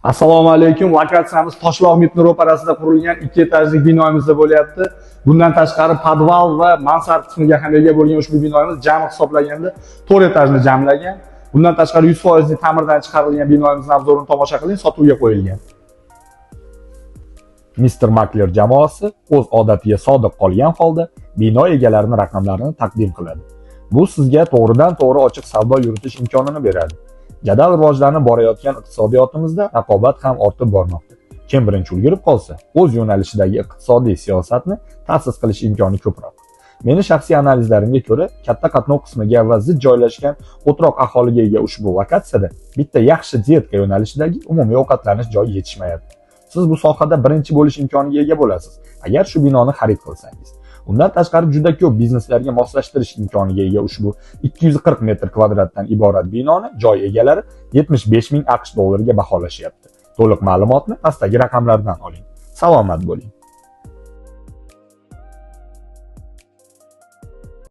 Assalomu alaykum. Lokatsiyamiz Toshloq MIPni ro'parasida qurilgan ikki etajli binoyimizda bo'lyapti. Bundan tashqari podval va mansard qismiga ham ega bo'lgan ushbu binoyimiz jami hisoblaganda 4 etajni jamlagan. Bundan tashqari 100% ta'mirdan chiqarilgan binoyimizni обзор ini tomosha qiling, sotuvga qo'yilgan. Mr. Makler jamoasi o'z odatiga sodiq qolgan holda bino egalarini raqamlarini taqdim qiladi. Bu sizga to'g'ridan-to'g'ri ochiq savdo yuritish imkonini beradi. Jadal rivojlanib borayotgan iqtisodiyotimizda raqobat ham ortib bormoqda. Kim birinchi ulgurib qolsa, o'z yo'nalishidagi iqtisodiy siyosatni ta'sis qilish imkoni ko'proq. Meni shaxsiy analizlarimga ko'ra, katta qatnov qismiga va zich joylashgan o'troq aholiga ega ushbu lokatsiyada bitta yaxshi детка yo'nalishidagi umumiy ovqatlanish joyi yetishmayapti. Siz bu sohada birinchi bo'lish imkoniga ega bo'lasiz, agar shu binoni xarid qilsangiz. Undan tashqari, juda ko'p bizneslarga moslashtirish imkoniga ega ushbu 240 metr kvadratdan iborat binoni joy egalari 75 ming AQSh dollariga baholashyapti. To'liq ma'lumotni pastdagi raqamlardan oling. Salomat bo'ling.